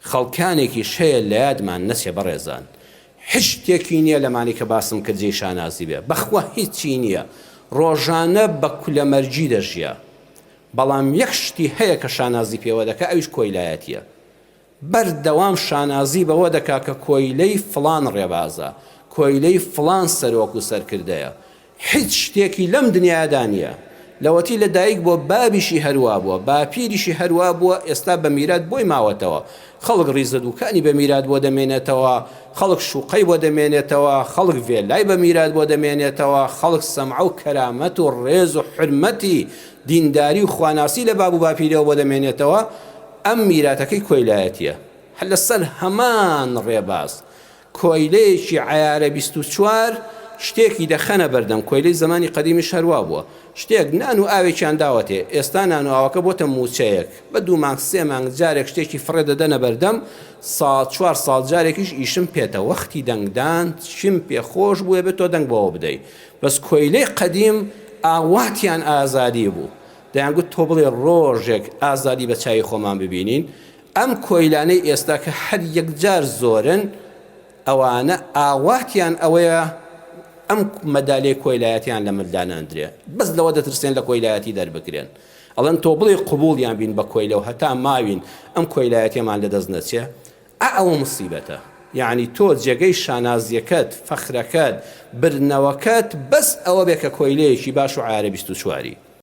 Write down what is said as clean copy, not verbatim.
خەڵکانێکیش هەیە لەیادمان نەچێ بەڕێزان هیچ شتێکی نیە لەمانەی کە باسم کرد جێی شانازی بێ بەخوا هیچی نیە ڕۆژانە بە کولەمەرگی دەژیا بەڵام یەک شتی هەیە کە شانازی پێوە دەکا ئەویش کۆیلایەتیە بەردەوام شانازی بەوە دەکا کە کۆیلەی فڵان ڕێبازە کۆیلەی فڵان سەرۆک و سەرکردەیە هیچ شتێکی لەم دنیایەدا نییە. لەوەتی لە دایک بووە بابیشی هەر وا بووە، باپیریشی هەر وا بووە، ئێستا بە میرات بۆی ماوەتەوە. خەڵک ڕیزە دووکانی بە میرات بۆ دەمێنێتەوە، خەڵک شوقەی بۆ دەمێنێتەوە، خەڵک ڤێلای بە میرات بۆ دەمێنێتەوە، خەڵک سەمعە و کەرامەت و ڕێز و حورمەتی دینداری و خواناسی لە باب و باپیرەوە بۆ دەمێنێتەوە. ئەم میراتەکەی کۆیلایەتییە. هەر لەسەر هەمان ڕێباز. کۆیلەیەکی عەیارە 24 شتێکی دەخەنە بەردەم، کۆیلەی زەمانی قەدیمیش هەر وا بووە، شتێک نان و ئاوێکیان داوەتێ، ئێستا نان و ئاوەکە بۆتە مووچەیەک، بە دوو مانگ سێ مانگ جارێک شتێکی فڕێ دەدەنە بەردەم، ساڵ چوار ساڵ جارێکیش ئیشم پێتە، وەختی دەنگدان چیم پێ خۆش بوو ئەبێ تۆ دەنگ بەوە بدەی، بەس کۆیلەی قەدیم ئاواتیان ئازادی بوو، دەیانگوت تۆ بڵێ ڕۆژێک ئازادی بە چاوی خۆمان ببینین، ئەم کۆیلانەی ئێستا کە هەر یەکجار زۆرن ئەوانە ئاواتیان ئەوەیە ئەم مەدالیای کۆیلایەتیان لە ملدا نەندرێ بەس لەوە دەترسێن لە کۆیلایەتی دەربکرێن ئەڵێن تۆ بڵێ قبوڵیان بین بە کۆیلە و هەتا ماوین ئەم کۆیلایەتیەمان لەدەست نەچێ ئا ئەوە مصیبەتە یعنی تۆ جێگەی شانازیەکەت فەخرەکەت بردنەوەکەت بەس ئەوە بێ کە کۆیلەیەکی باش و عارە 24ی.